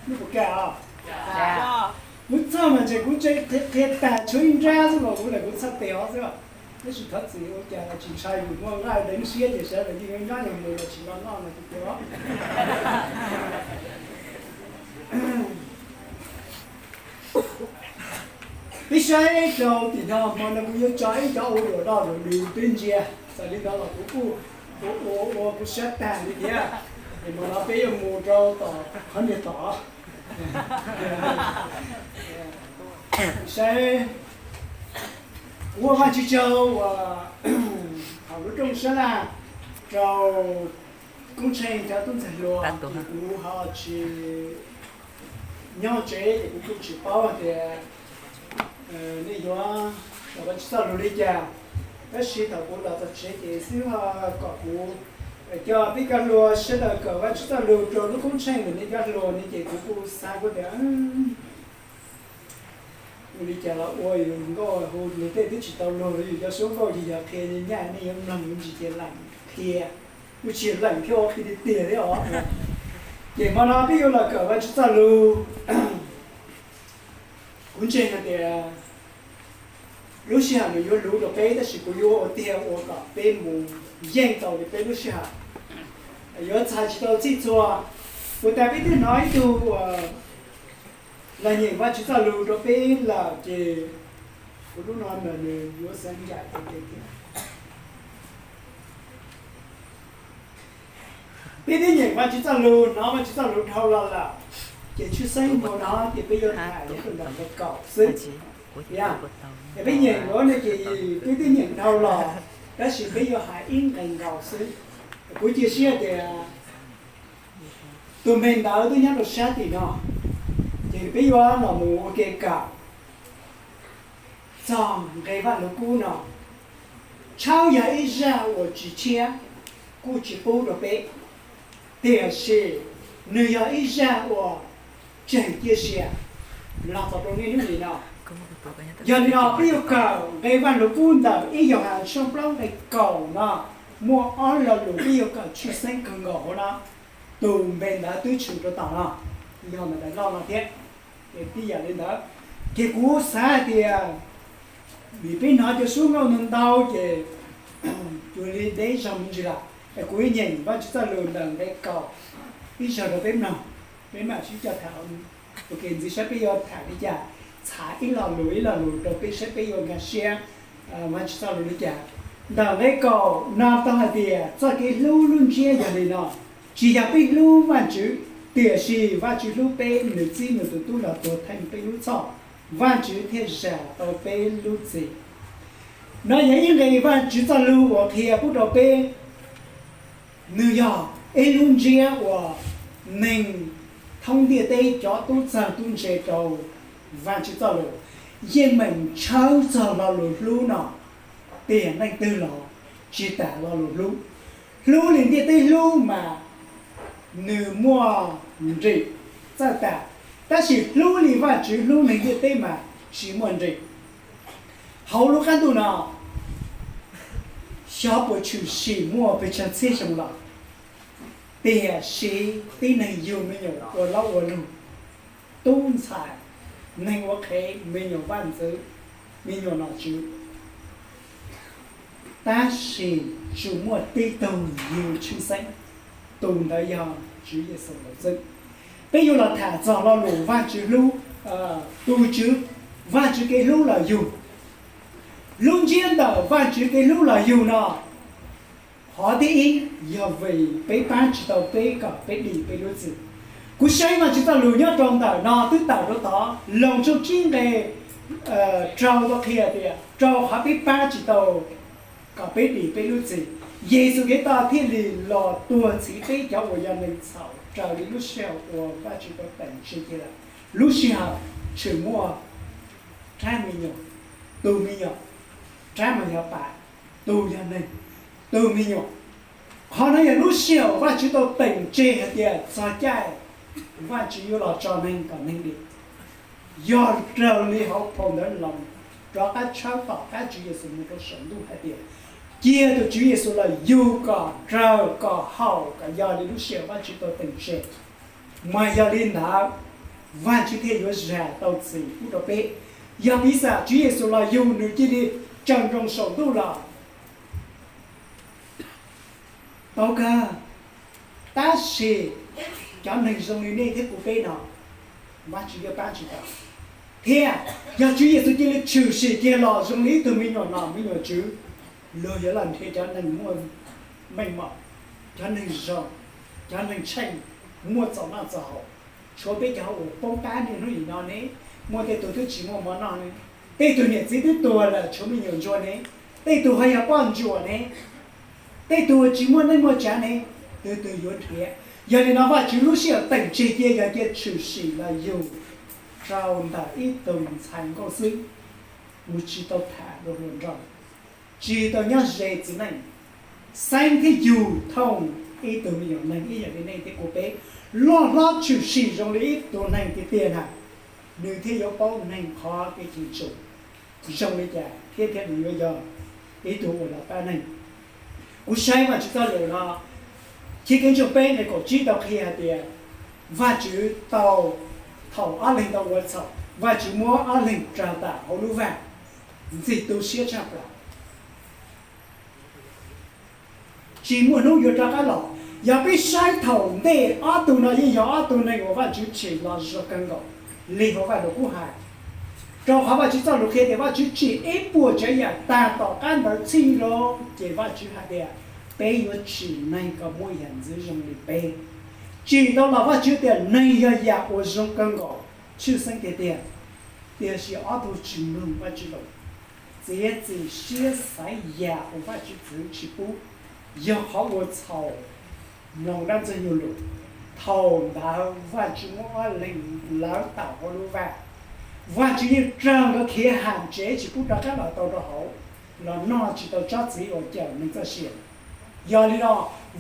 Kuv txhaj mas ntshe kuv qhia tag tshuav ib nrab xwb mas kuv lam kuv txhaj tes os xwb. Tab sis thov txim ua cas los tsis ntshai, yus muaj nqaij deev siab ces sawv daws yeej nyob nyob mus los tsis noj noj no tiag tiag. Peb saib rau tim no hmo no kuv yuav tso ib cov audio doj lus peb ntsia, txawm li ntawd los kuv kuj ua ua ua kuv siab tag li thiab. Es hmo no peb yuav mus rau tom qhov niag tom saib. Kuv ua Vajtswv tsaug uas thaum lub rooj sab laj rau koob tsheej cov tub ntxhais hluas ces kuv ho tsis nyob tsev ces kuv kuj tsis paub hais tias nej yuav kawm Vajtswv txoj lus li cas. Tab sis thaum kuv los txog tsev ces xib hwb ho kom kuv coj peb cov hluas sawv daws kawm Vajtswv txoj lus rau lub koob tsheej ntawm nej cov hluas ne ces kuv kuj xav kuv tias ua li cas los ua, yus nkauj hu luag tej twb tsis tau luag, yus cov suab nkauj ces yog qhia nyaj nej yuav mloog ntsis ces lam qhia, kuj tsis lees thiab ua qhia tiag tiag thiab os. Ces hmo no peb yuav los kawm Vajtswv txoj lus. Kuv ntseeg hais tias lub sij hawm nws yuav luv rau peb tab sis kuv yuav ua tiag ua kom peb mus yeej tau li peb lub sij hawm, yuav txhais tsis tau txhij txhua. Puas tas peb twb hnov ib tug uas los nyeem Vajtswv txoj lus rau peb lawm ces kuv lub no ntawm nws yuav xav ncaim tiag tiag. Peb twb nyeem Vajtswv txoj lus, hnov Vajtswv txoj lus dhau los lawm, ces tshwj xeeb hmo no ces peb yuav tham yog nram nqe kaum xwb. Peb nyeem no ces peb twb nyeem dhau los, tab sis peb yuav hais ib nqe nkaus xwb. Kuv cia siab tias tus me ntawv twb nyob rau sab tim no, ces peb yuav los mus ua ke kawm txog nqe Vaj Lug Kub no. Tshawb yog ib zaj uas tsis tshiab, kuj tsis qub rau peb, tiam sis nws yog ib zaj uas tseem ciaj sia los txog rau niaj hnub nim no. Yog li no peb yuav kawm nqe Vaj Lug Kub ntawm ib Yauhas tshooj plaub nqe kaum no, muaj ob lo lus peb yuav kawm tshwj xeeb kawg nkaus hauv no. Tus npe ntawd twb tshwm rau tom no, yog ntawm daim loj no thiab. Ces tib yam li ntawd, ces kuv xav hais tias vim peb hnov cov suab nkauj ntau ntau ces cuag li deb zog me ntsis lawm. Es kuv nyeem Vajtswv txoj lus ntawm nqe kaum ib zaug rau peb mloog, peb mam sib coj tham ua ke ntxiv saib peb yuav tham li cas, txham ib lo lus ib lo lus rau peb saib peb yuav nkag siab Vajtswv txoj lus li cas. Ntawm nqe kaum no tau hais tias txoj kev hlub lub ntsiab yog li no: Tsis yog peb hlub Vajtswv, tiam sis Vajtswv hlub peb, nws txib nws tus tub los tuag theej peb lub txhoj, Vajtswv thiaj zam tau peb lub txim. No yog ib nqe Vajtswv txoj lus uas qhia pub rau peb, nws yog ib lub ntsiab uas neeg thoob ntiaj teb cov tub txawg tub ntse rau Vajtswv txoj lus yeej meem tshawb txog lo lus hlub no. Tiam neej twg los tsis tas lo lus hlub. Hlub li ntiaj teb hlub mas nws muaj nrim txawj tas, tab sis hlub li Vajtswv hlub neeg ntiaj teb mas tsis muaj nrim. Hauv lub qab ntuj no, xyov puas tshwm sim muaj pes tsawg txhiab xyoo los, tiam sis tib neeg yug me nyuam ua laub ua lug, tub ntxhais, neeg ua qhev, me nyuam vaj ntxwv, me nyuam nom tswv, tab sis tsuas muaj tib tug yug tshwj xeeb, tus ntawd yog Tswv Yexus ntawd xwb. Peb yuav los tham txog lo lus Vajtswv hlub, tus Tswv, Vajtswv kev hlub los yug. Lub ntsiab ntawm Vajtswv kev hlub los yug no, qhov thib ib yog vim peb pab tsis tau peb kom peb dim peb lub txim. Kuv saib Vajtswv txoj lus nyob rau ntawm no twb tawm rau tod, Loos tshooj tsib nqe rau tau qhia tias rau qhov peb pab tsis tau kom peb dim peb lub txim, Yexus Khetos thiaj li los tuag txhiv peb cov uas yog neeg txhaum raws li lub sij hawm uas Vajtswv tau teem tseg cia lawm. Lub sij hawm tshwm muaj rab me nyuam, tus me nyuam, rab mas yog pam, tus yog neeg, tus me nyuam. Qhov no yog lub sij hawm Vajtswv tau teem tseg hais tias txog caij Vajtswv yuav los tso neeg kom neeg dim. Yog raws li hauv phau ntawv Loos rov qab tshawb tom qab Tswv Yexus mus rau saum ntuj hais tias cia tus Tswv Yexus los yug kom raws kom haum kom yog li lub sij hawm Vajtswv tau teem tseg. Mas yog li ntawd, Vajtswv thiaj yuav zam tau txim pub rau peb. Yog piv xam Tswv Yexus los yug nws cia li tsaws nroos saum ntuj los tau kawg. Tab sis cov neeg zoo li nej thiab kuv peb no, Vajtswv yuav pab tsis tau. Thiab yog Tswv Yexus cia li tshwm sim kiag los zoo li ib tug me nyuam nom me nyuam tswv, luag yuav los nrhiav cov neeg muaj meej mom, cov neeg zoo, cov neeg tsheej, muaj txaus noj txaus haus. Tshuav peb cov uas poob qab niaj hnub nim no ne, muaj tej tug twb tsis muaj mov noj ne, tej tug niam txiv twb tuag lawm tshuav me nyuam ntsuag ne, tej tug ho yog poj ntsuam ne, tej tug tsis muaj neej muaj tsav ne, twg twg yuav nrhiav? Yog li no Vajtswv lub sij hawm teem tseg cia yog cia tshwm sim los yug rau ntawm ib tug ntxhais nkauj xwb, mus tsis tau tham dua hluas nraug, tsis tau nyob ze txiv neej, xeeb thiab yug thooj ib tug me nyuam neeg ib yam li nej thiab kuv peb, loj hlob tshwm sim zoo li ib tug neeg tiag tiag na, nws thiaj yuav paub neeg qhov kev cheem tsum zoo li cas thiab thiab nws yuav yog ib tug uas los pab neeg. Kuv saib Vajtswv txoj lus no, Chivkeeb tshooj peb nqe kaum tsib tau qhia hais tias Vajtswv tau, thaum ob leeg tau ua txhaum, Vajtswv muab ob leeg raug tawm hauv lub vaj, ntxim tu siab tshaj plaws, tsis muaj hnub yuav rov qab los. Yog peb saib thaum ntej ob tug no yeej yog ob tug neeg uas Vajtswv tsim los zoo kawg nkaus li hauv Vaj Lug Kub hais. Rau qhov Vajtswv txoj lus qhia tias Vajtswv tsim ib puas tsav yam tag, tom qab ntawd txhij lawm ces Vajtswv hais tias peb yuav tsim neeg kom muaj yam ntxwv zoo li peb. Tsim tau los Vajtswv tias neeg yog yam uas zoo kawg nkaus, tshwj xeeb tiag tiag. Tiam sis ob tug tsis mloog Vajtswv lus, txiav txim siab xaiv yam uas Vajtswv txwv tsis pub, yog qhov ua txhaum mloog dab ntxwg nyoog lus. Thaum ntawd Vajtswv muab ob leeg lawv tawm hauv lub vaj. Vajtswv yeej raug nkawd khiav ham tsev tsis pub rov qab los tau rau hauv, los noj tsis tau tsob txiv uas cawm neeg txoj sia. Yog li no,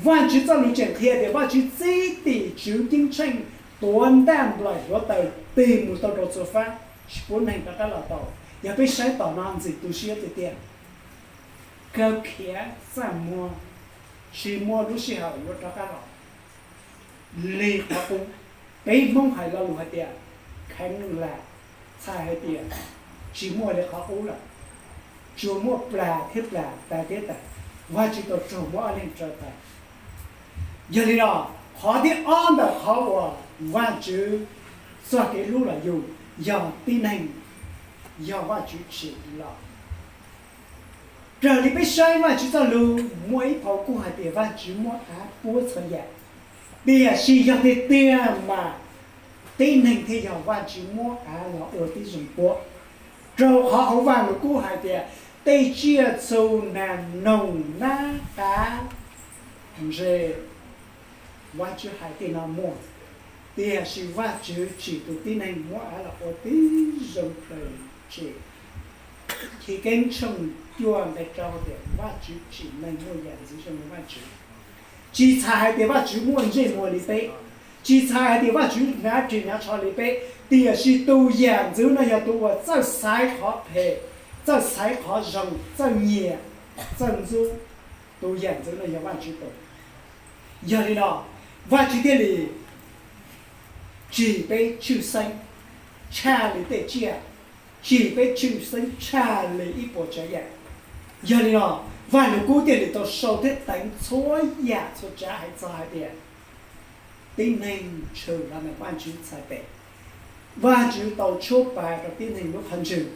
Vajtswv txoj lus tseem qhia tias Vajtswv txib tim tswv ceeb tsheej tuav ntaj nplaim hluav taws tig mus tau rau txhua fab, tsis pub neeg rov qab los tau. Yog peb saib tom no ntxim tu siab tiag tiag, kawg khiav txaj muag, tsis muaj lub sij hawm yuav rov qab los li qhov qub. Peb Hmoob hais lo lus hais tias kheev lam, txhais hais tias tsis muaj li qhov qub lawm, tsuas muaj plam thiab plam, tas thiab tas. Vajtswv tau raug muab ob leeg raws tas. Yog li no, qhov thib ob ntawm qhov uas Vajtswv txoj kev hlub los yug yog tib neeg, yog Vajtswv tsim los. Raws li peb saib Vajtswv txoj lus, muaj ib phau kuj hais tias Vajtswv muab av puab txhua yam. Tiam sis yog tiag tiag mas tib neeg thiaj yog Vajtswv muab av los ua tib zoo puab. Rau qhov hauv Vaj Lug Kub hais tias tej tsiaj txhu, nas noog, nab qav, ntses, Vajtswv hais tej no muaj, tiam sis Vajtswv tsim tus tib neeg muab av los ua tib zoo plaws tseg. Chiv Keeb tshooj cuaj nqe rau tias Vajtswv tsim neeg muaj yam ntxwv zoo li Vajtswv. Tsis txhais hais tias Vajtswv muaj ntsej muag li peb, tsis txhais hais tias Vajtswv hnav ris hnav tsho li peb, tiam sis tus yam ntxwv no yog tus uas txawj xaiv qhov phem, txawj xaiv qhov zoo, txawj nyiam, txawj ntxub. Tus yam ntxwv no yog Vajtswv tus. Yog li no, Vajtswv thiaj li tsim peb tshwj xeeb tshaj li tej tsiaj, tsim peb tshwj xeeb tshaj li ib puas tsav yam. Yog li no, Vaj Lug Kub thiaj li tau sau thiab teev txhua yam txhua tsav hais txog hais tias tib neeg tshwm los ntawm Vajtswv txhais tes. Vajtswv tau tshuab pas rau tib neeg lub qhov ntswg,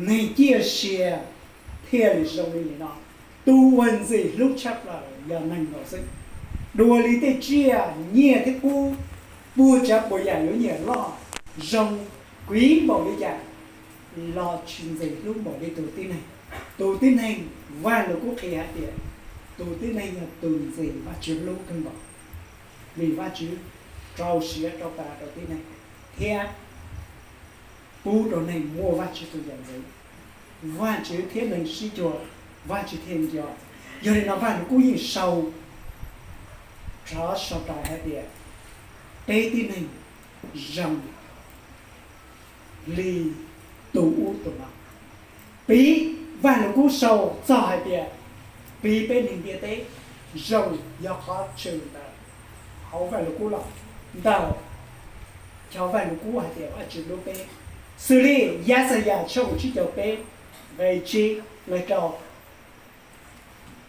neeg ciaj sia thiaj li zoo li nim no. Tus uas ntxim hlub tshaj plaws yog neeg nkaus xwb. Dua li tej tsiaj, nyiaj thiab kub, puas tsav puas yam yuav nyiam loj zoo, kuiv npaum li cas los tsis ntxim hlub npaum li tus tib neeg. Tus tib neeg, Vaj Lug Kub qhia hais tias tus tib neeg yog tus ntxim Vajtswv hlub kawg nkaus, vim Vajtswv rau siav rau tas rau tib neeg thiab pub rau neeg muaj Vajtswv tus yam ntxwv. Vajtswv thiab neeg sib cuag, Vajtswv thiaj nco. Yog li no Vaj Lug Kub yeej sau rov sau rais hais tias peb tib neeg zoo li tus ub tus no. Piv, Vaj Lug Kub sau txog hais tias piv peb neeg ntiaj teb zoo yog qhov tshwm ntawm hauv Vaj Lug Kub los ntawm cov Vaj Lug Kub hais tias Vajtswv hlub peb. Xws li Yaxayas tshooj tsib caug peb nqe tsib nqe rau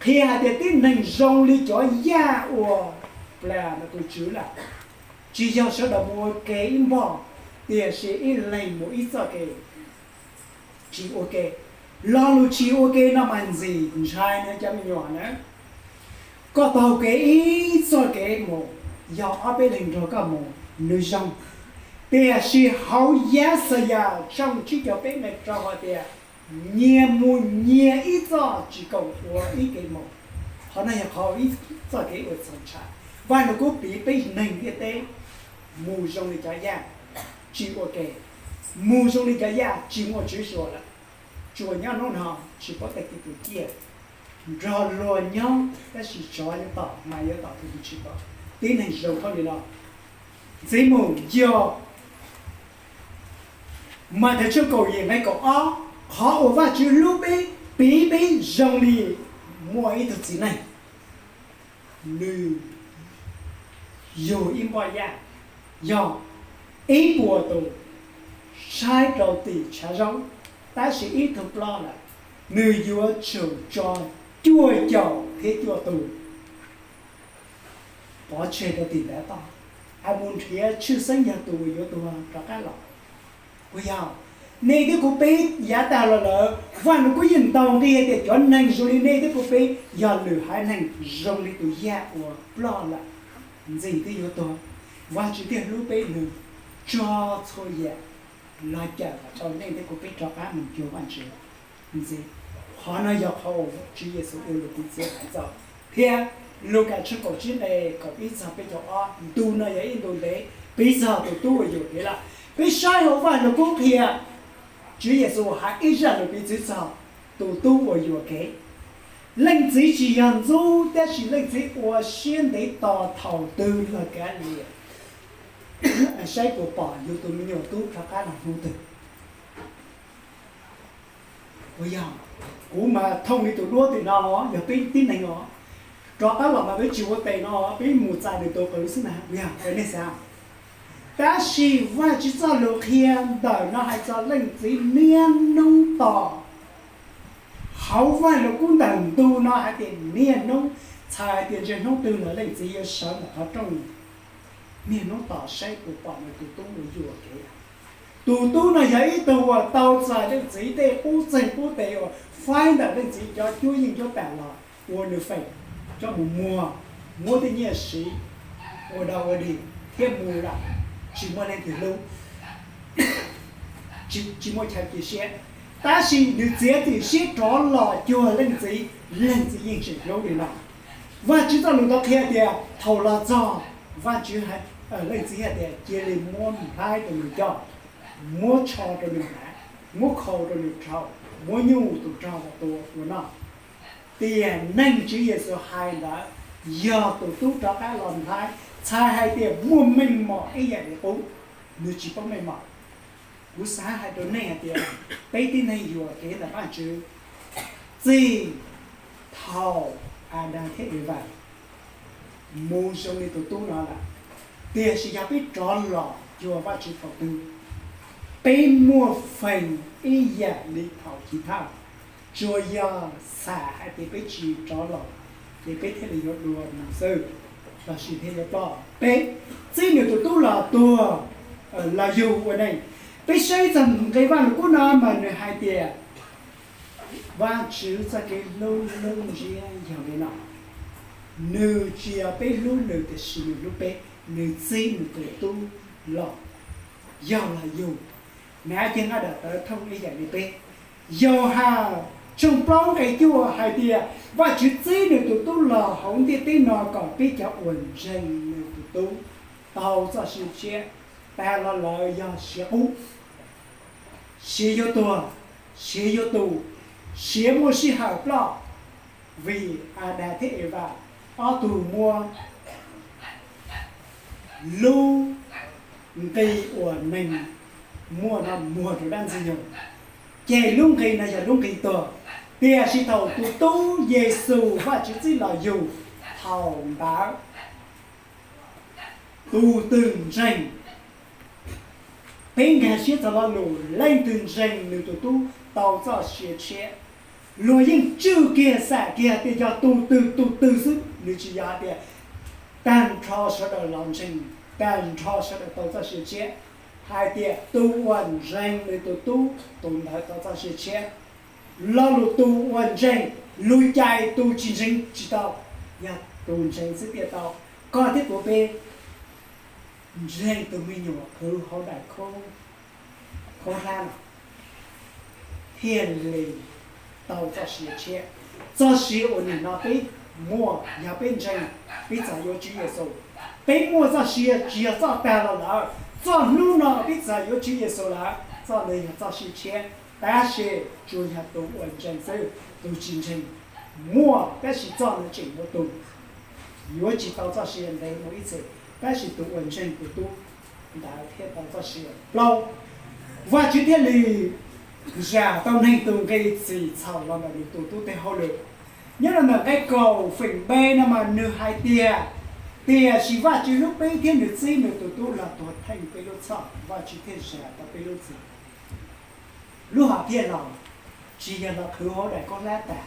qhia hais tias tib neeg zoo li cov yaj uas plam ntawm tus Tswv lawm, tsis yog sawv daws mus ua ke ib npoj, tiam sis ib leeg mus ib txoj kev tsis ua ke. Lo lus tsis ua ke no mas ntxim ntshai na cov me nyuam na. Koj taug kev ib txoj kev mus, yog ob peb leeg nrog koj mus, nws zoo. Tiam sis hauv Yaxayas tshooj tsib caug peb nqe rau hais tias nyias mus nyias ib txoj tsis koom ua ib kev mus. Qhov no yog qhov ib txoj kev uas txaus ntshai. Vaj Lug Kub piv peb neeg ntiaj teb mus zoo li cov yaj tsis ua ke, mus zoo li cov yaj tsis muaj Tswv Yexus lawm, tsuas nyob hnub no tsis paub tag kis tus ciaj, nrog luag nyob tab sis tsov yuav tom mas yuav tom tus twg tsis pom. Tib neeg zoo khaub lig no. Ntxiv mus yog Mathais tshooj kaum yim nqe kaum ob, qhov uas Vajtswv hlub peb piv peb zoo li muaj ib tug txiv neej, nws yug ib npoj yaj, yog ib puas tus, saib rau tim tshav zaub, tab sis ib tug ploj lawm, nws yuav tsum tso cuaj caum thiab cuaj tus pov tseg rau tim ntawd toj, es mus nrhiav tshwj xeeb yog tus uas yuav tuag rov qab los. Puas yog? Nej thiab kuv peb yav tag los lawm, Vaj Lug Kub yeej ntaus nqi hais tias cov neeg zoo li nej thiab kuv peb yog lwm haiv neeg zoo li tus yaj uas ploj lawm, ntxim twb yuav tuag, Vajtswv thiaj hlub peb, nws tso txhua yam los cawm kom tau nej thiab kuv peb rov qab mus cuag Vajtswv ntxiv. Qhov no yog qhov uas Tswv Yexus ua lus piv txwv hais txog. Thiab Lukas tshooj kaum tsib nqe kaum ib txog peb caug ob, ntu no yog ib ntu ntev piv txog tus tub uas yuam kev lawm. Peb saib hauv Vaj Lug Kub qhia, Tswv Yexus hais ib zaj lus piv txwv txog tus tub uas yuam kev. Leej txiv tsis yog ntxub, tab sis leej txiv ua siab ntev tos thaum twg los kav liam, saib puas pom yus tus me nyuam tub rov qab los hnub twg. Puas yog? Kuv mas thooj li tus duab tim no los yog peb tib neeg os, rov qab los mas peb tsis ua tes no, peb mus txais nws tus qws xwb na. Puas yog nej xav? Tab sis Vajtswv txoj lus qhia ntawm no hais txog leej txiv niaj hnub tos. Hauv Vaj Lug Kub ntawm ntu no hais tias niaj hnub, txhais hais tias ntshe hnub twg los leej txiv yuav sawv ntawm qhov rooj, niaj hnub tos saib puas pom nws tus tub uas yuam kev. Tus tub no yog ib tug uas tau txais leej txiv tej qub txeeg qub tes uas faib ntawm leej txiv cov cuab yeej cuab tam los ua nws feem coj mus muag, muab tej nyiaj siv ua dog ua dig thiab mus lawm, tsis muaj leej twg hlub, tsis muaj chaw cia siab. Tab sis nws txiav txim siab rov los cuag leej txiv, leej txiv yeej tseem hlub li no. Vajtswv txoj lus tau qhia tias thaum los txog, Vajtswv, leej txiv hais tias cia li muab nplhaib rau nws coj, muab tsho rau nws hnav, muab khau rau nws rhau, muab nyuj tus rog los tua ua noj. Tiam neeg Tswv Yexus hais ntawd yog tus tub rov qab los nplhaib, txhais hais tias muaj meej mom ib yam li qub, nws tsis paub meej mom. Kuv xav hais rau nej hais tias peb tib neeg yuam kev ntawm Vajtswv txij thaum Adas thiab Evas mus zoo li tus tub no lawm, tiam sis yog peb rov los cuag Vajtswv thaum twg, peb muaj feem ib yam li thaum chiv thawj, tsuas yog xam hais tias peb tsis rov los, ces peb thiaj li yuav dua mus xwb, lossis thiaj yuav ploj. Peb txib nws tus tub los tuag, los yug ua neej. Peb saib txog nqe Vaj Lug Kub no mas nws hais tias Vajtswv txoj kev hlub lub ntsiab yog li no, nws tsis yog peb hlub nws tiam sis nws hlub peb, nws txib nws tus tub los yog los yug. Nws hais tias nqaj dam tawv thooj ib yam li peb. Yauhas tshooj plaub nqe cuaj hais tias Vajtswv txib nws tus tub los hauv ntiaj teb no kom peb cov uas ntseeg nws tus tub tau txoj sia tshiab, tas los lawm yog siav qub, siav yuav tuag, siav yuav tu, siav muaj sij hawm ploj, vim Adas thiab Evas ob tug muab lub nqi uas neeg muaj no muag rau dab ntxwg nyoog, ces lub nqi no yog lub nqi tuag. Tiam sis thaum tus tub Yexus Vajtswv txib los yug, thaum ntawd tus twg ntseeg Peb nkag siab txog lo lus leej twg ntseeg nws tus tub tau txoj sia tshiab. Luag yeej tswj kiag xam kiag tias yog tus twg tus twg xwb, nws tsis yog hais tias tag nrho sawv daws los ntseeg, tag nrho sawv daws tau txoj sia tshiab. Hais tias tus uas ntseeg nws tus tub, tus ntawd tau txoj sia tshiab. Lo lus tus uas ntseeg, lus cais tus tsis ntseeg tsis tau, yog tus ntseeg xwb thiaj tau. Koj thiab kuv peb ntseeg tus me nyuam qhwv hauv daim khaub hlab no thiaj li tau txoj sia tshiab. Txoj sia uas nim no peb muaj yog peb ntseeg, peb txawm yuav Tswv Yexus, peb muaj txoj sia tsis yog txoj tag los lawm. Txoj hnub no peb txawm yuav Tswv Yexus lawm, txoj ntawd yog txoj sia tshiab. Tab sis tsuas yog tus uas ntseeg xwb, tus tsis ntseeg muaj tab sis txoj ntawd tseem yuav tus, yuav tsis tau txoj sia ntev mus ib txhis, tab sis tus uas ntseeg tus tub ntawd thiaj tau txoj sia. Plaub, Vajtswv thiaj li zam tau neeg tus nqi txim txhaum los ntawm nws tus tub tej hauj lwm. Nyob rau ntawm nqe kaum feem npe no mas nws hais tias, tiam sis Vajtswv hlub peb thiab nws txib nws tus tub los tuag theej peb lub txhoj, Vajtswv thiaj zam tau peb lub txim. Lub hom phiaj los tsis yog los qhwv hauv daim khaub hlab tas,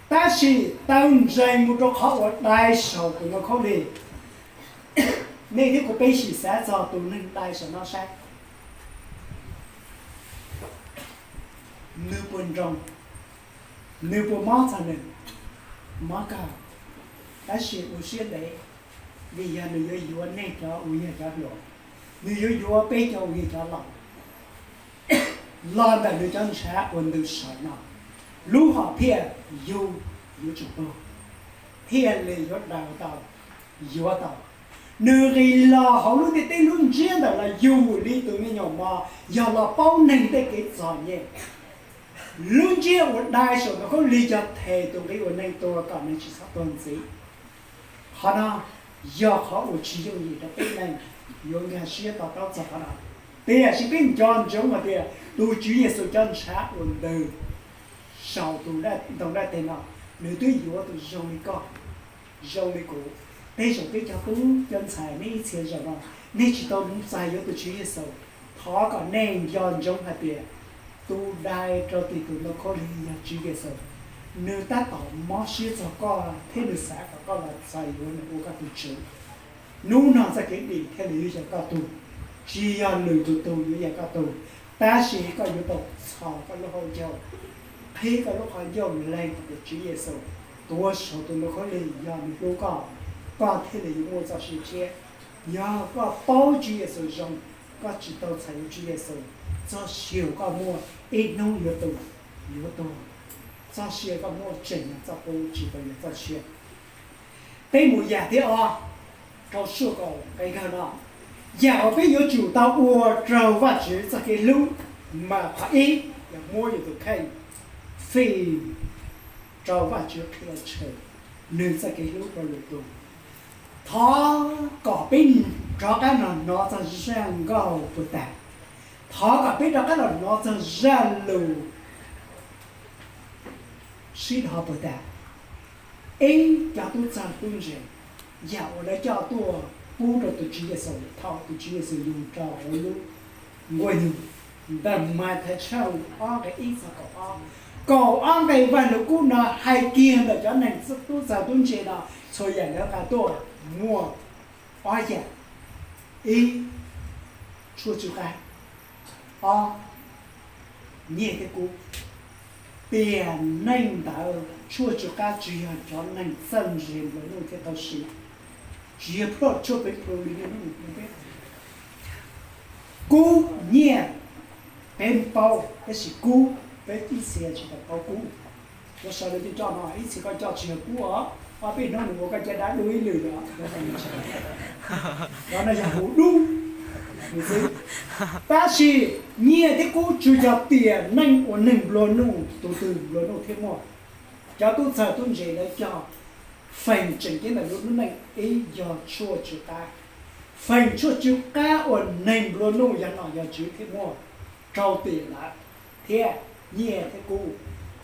tab sis tau ntseeg mus rau qhov uas dai saum tus ntoo khaub lig. Nej thiab kuv peb sim xav txog tus neeg dai saum no saib, nws puas nroo, nws puas mob txog nws? Mob kawg, tab sis ua siab ntev, vim yog nws yuav yuav nej cov uas yog cov hluas, nws yuav yuav peb cov uas yog cov laus los ntawm nws cov ntshav uas ntws saum no. Lub hom phiaj yug yuav tsum tuag thiaj li yuav daws tau, yuav tau. Nws nqis los hauv lub ntiaj teb lub ntsiab ntawm los yug li tus me nyuam mos yog los paub neeg tej kev txom nyem. Lub ntsiab uas dai saum ntoo khaub lig yog them tus nqi uas neeg tuag kom neeg tsis txhob tuag ntxiv. Qhov no yog qhov uas tsis yooj yim rau peb neeg yuav nkag siab to taub txog qhov no. Tiam sis peb nco ntsoov hais tias tus Tswv Yexus cov ntshav uas ntws saum tus ntoo dab teg no, nws twb yuav tus zoo li koj, zoo li kuv. Tej zaum peb cov tub cov ntxhais nej ib txhia zaum no nej tsis tau txais yuav tus Tswv Yexus, thov kom nej nco ntsoov hais tias tus dai rau tim tus ntoo khaub lig yog Tswv Yexus. Nws tab tom mob siab txog koj thiab nws xav kom koj los txais yuav nws ua koj tus Tswv. Hnub no txoj kev dim thiaj li yuav yog koj tug, tsis yog lwm tus tug yuav yog koj tug, tab sis koj yuav tau txhos koj lub hauv caug, qhib koj lub qhov ncauj lees tias Tswv Yexus tuav saum tus ntoo khaub lig yog nws hlub koj, koj thiaj li yuav muaj txoj sia tshiab. Yog koj paub Tswv Yexus zoo, koj tsis tau txhais yuav Tswv Yexus, txoj sia koj muaj ib hnub yuav tu, yuav tuag. Txoj sia koj muaj tseem yog txoj qub tsis tau yog txoj sia. Peb mus yam thib ob, rau suaj kaum nqe kawg no, yam uas peb yuav tsum tau ua raug Vajtswv txoj kev hlub, mas qhov ib yog muab yus tus kheej fij rau Vajtswv qhia tshwm nws txoj kev hlub rau lwm tus. Thov kom peb rov qab los hnov txog zaj nkauj puag ta, thov kom peb rov qab los hnov txog zaj lus sib dhos puag ta. Ib, cov tub txawj tub ntse, yam uas lawv coj tuaj pub rau tus Tswv Yexus thaum tus Tswv Yexus yug rau hauv lub nkuaj nyuj, ntawm Mathais tshooj ob nqe ib txog kaum ob. Kaum ob nqe Vaj Lug Kub no hais kiag ntawm cov neeg tub txawj tub ntse no, txhua yam lawv nqa tuaj muaj ob yam. Ib, tshuaj tsw qab. Ob, nyiaj thiab kub. Tiam neej ntawd tshuaj tsw qab tsuas yog cov neeg txawj ntse nplua nuj thiaj tau siv, tsis yog ploj tshuaj pem plhu li niaj hnub no. Kub nyiaj peb paub, tab sis kub peb ib txhia tsis tau paub kub. Cov sawv daws coj no ib txhia koj coj tsis yog kub os, ob peb hnub nws ua koj caj dab dub ib lwm os. Cov no yog huv dub xwb. Tab sis nyiaj thiab kub tsuas yog tiam neej uas neeg nplua nuj, tus twg nplua nuj thiaj muaj. Cov tub txawj tub ntse lawv cog feem tseem ceeb ntawm lub hnub neej ib yog tshuaj tsw qab. Feem tshuaj tsw qab uas neeg nplua nuj yog nom yog tswv thiaj muaj rau tiam ntawd, thiab nyiaj thiab kub,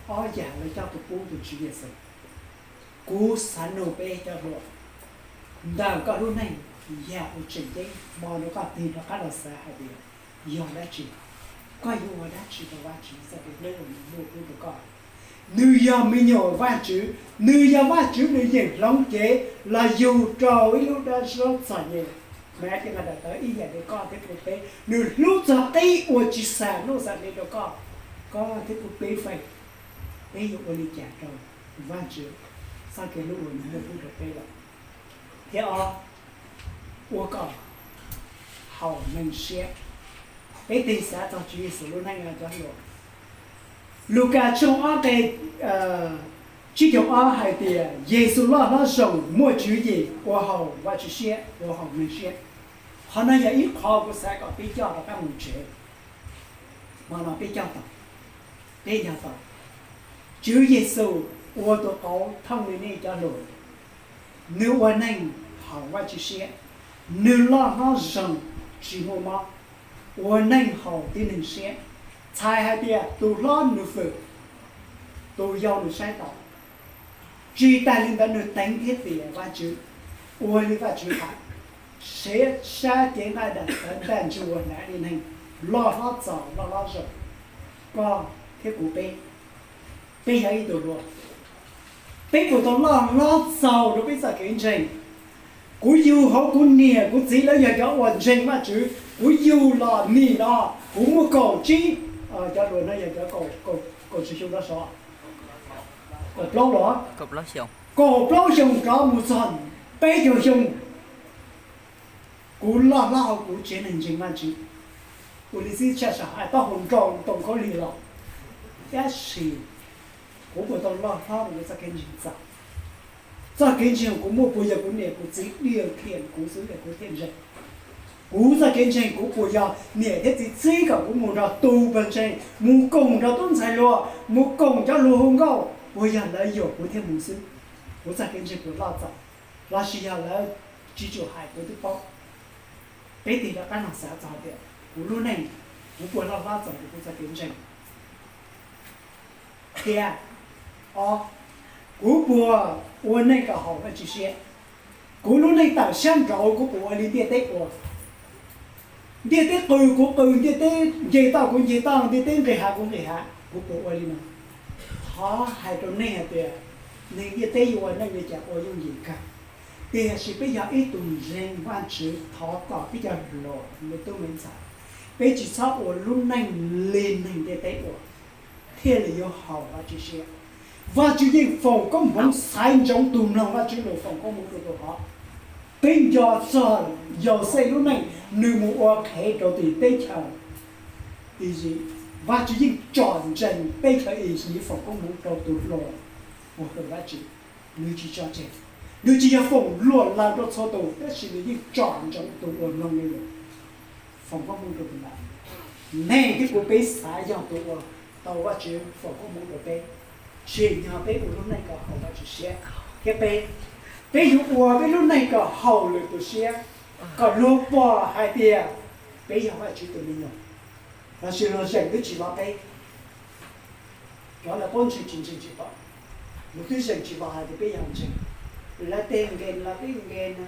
ob yam lawv coj tuaj pub tus Tswv Yexus. Kuv xav nug peb cov hluas, ntawm koj lub neej, yam uas tseem ceeb hmo no koj tig rov qab los xav hais tias yog dab tsi? Koj yuav ua dab tsi rau Vajtswv txoj kev hlub uas nws muaj pub rau koj? Nws yog me nyuam Vajtswv, nws yog Vajtswv, nws yeem hloov cev los yug rau ib lub dab zaub txom nyem. Mas ib yam li koj thiab kuv peb, nws hlub txog qib uas tsis xam nuj xam nqi rau koj, koj thiab kuv peb feem, peb yuav ua li cas rau Vajtswv txoj kev hlub uas nws muaj pub rau peb lawm? Thiab ob, ua kom haum neeg siab. Peb tig xav txog Tswv Yexus lub neej no cov hluas. Lukas tshooj ob nqe tsib caug ob hais tias Yexus loj hlob zoo, muaj tswv yim, ua haum Vajtswv siab, ua haum neeg siab. Qhov no yog ib qho kuv xav kom peb coj rov qab mus tsev. Hmo no peb coj tau, peb nco tau, Tswv Yexus ua tus qauv thooj li nej cov hluas. Nws ua neeg haum Vajtswv siab, nws loj hlob zoo, tsis muaj mob, ua neeg haum tib neeg siab. Txhais hais tias tus hlob nws fwm, tus yau nws saib taus. Tsis tas li ntawd nws teev thiab tias Vajtswv, ua li Vajtswv hais, siv sab cev nqaij dam tawv ntaj ntsug ua hnav li neeg loj hlob txaus loj hlob zoo. Koj thiab kuv peb, peb yog ib tug hluas, peb puas tau loj hlob txaus rau peb txoj kev ntseeg? Kuv yug hauv kuv niam kuv txiv lawv yog cov uas ntseeg Vajtswv, kuv yug los nim no kuv muaj kaum tsib, cov hluas no yog cov kaum tsib xyoo rov sov, kaum plaub los, kaum plaub xyoo rov mus txog peb caug xyoo. Kuv loj hlob hauv kuv tsev neeg ntseeg Vajtswv, ua li xib tshaj sam hais taub hau nrau ntoo khaub lig los, tab sis kuv puas tau loj hlob rau kuv txoj kev ntseeg txaus? Txoj kev ntseeg kuv muaj puas yog kuv niam kuv txiv diaj khiam kuv xwb es kuv thiaj ntseeg? Kuv txoj kev ntseeg kuv puas yog niam thiab txiv txib kom kuv mus nrog tus pawg ntseeg, mus koom nrog tub ntxhais hluas, mus koom cov hluas hu nkauj, puas yog lawv yuam kuv thiaj mus xwb? Kuv txoj kev ntseeg puas loj txaus, lossis yog lawv tsis tsum hais kuv twb paub? Peb tig rov qab no xav txog tias kuv lub neej, kuv puas loj hlob txaus rau kuv txoj kev ntseeg? Thiab ob, kuv puas ua neej kom haum Vajtswv siab? Kuv lub neej tawm sab nraud kuv puas ua li ntiaj teb ua? Ntiaj teb qw kuv qw, ntiaj teb nce toj kuv nce toj, ntiaj teb nqis hav kuv nqis hav, kuv puas ua li no? Thov hais rau nej hais tias, neeg ntiaj teb yuav ua neej li cas ua yooj yim kawg, tiam sis peb yog ib tug ntseeg Vajtswv thov kom peb cov hluas me tub me ntxhais, peb tsis txhob ua lub neej li neeg ntiaj teb ua, thiaj li yuav haum Vajtswv siab. Vajtswv yeej foom koob hmoov xaiv ntsoov tus mloog Vajtswv lus, foom koob hmoov rau tus hov. Peb nco txog Yauxej lub neej, nws mus ua qhev rau tim teb chaws Iziv. Vajtswv yeej tsom ntsees teb chaws Iziv foom koob hmoov rau tus hluas uas hwm Vajtswv, nws tsis tso tseg. Nws tsis yog foom luam laws rau txhua tus, tab sis nws yeej tsom ntsoov tus uas mloog nws lus, foom koob hmoov rau tus ntawd. Nej thiab kuv peb xav yog tus uas tau Vajtswv foom koob hmoov rau peb, tsim nyog peb ua lub neej kom haum Vajtswv siab. Thiab peb, peb yuav ua peb lub neej kom haum lwm tus siab, kom luag pom hais tias peb yog Vajtswv tus me nyuam, lossis luag zeem twb tsis vov peb. Cov lawv paub ntseeg tsis ntseeg tsis paub, luag twb zeem tsis vov hais tias peb yog ntseeg. Lawv tej nkees los peb nkees na,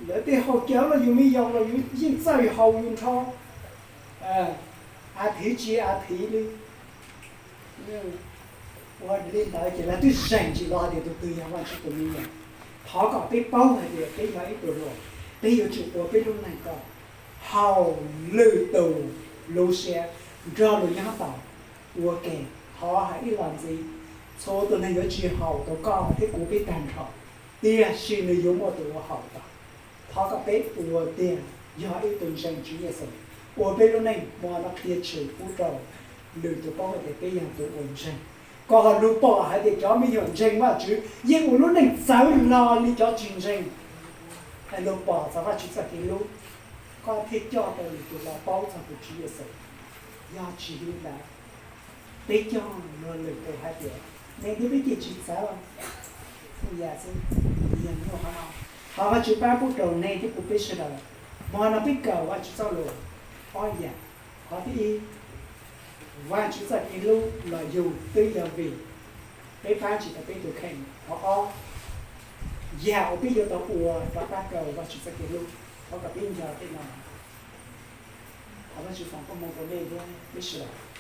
lawv tej haus cawv los yus me nyuam los yus yeej txawj haus yus nrho, a thiv tsis a thiv li. Ua li ntawd ces lawv twb zeem tsis vov tias tus twg yog Vajtswv tus me nyuam. Thov kom peb paub hais tias peb yog ib tug hluas, peb yuav tsum ua peb lub neej kom haum lwm tus lub siab, nrog luag nyob tau ua ke. Thov hais ib los ntxiv, txhua tus neeg yuav tsis haum tau koj thiab kuv peb tag nrho, tiam sis nws yuav muaj tus uas haum tau. Thov kom peb ua tiag, yog ib tug ntseeg Tswv Yexus, ua peb lub neej hmo no qhia tshwm pub rau lwm tus paub hais tias peb yog tus uas ntseeg, kom luag pom hais tias cov me nyuam ntseeg Vajtswv yeej ua lub neej txawv hlo li cov tsis ntseeg. Luag pom txog Vajtswv txoj kev hlub, koj thiaj coj tau lwm tus los paub txog tus Tswv Yexus. Yog tsis li ntawd, peb coj luag lwm tus hais tias nej thiab peb ces tsis txawv, yam xwb. Yog nyuaj qhov no, thov Vajtswv pab pub rau nej thiab kuv peb sawv daws. Hmo no peb kawm Vajtswv txoj lus ob yam. Qhov thib ib, Vajtswv txoj kev hlub los yug twb yog vim peb pab tsis tau peb tus kheej. Qhov ob, yam uas peb yuav tau ua rov qab kaw Vajtswv txoj kev hlub. Thov kom peb nco tej no. Thov Vajtswv foom koob hmoov rau nej thiab peb sawv daws.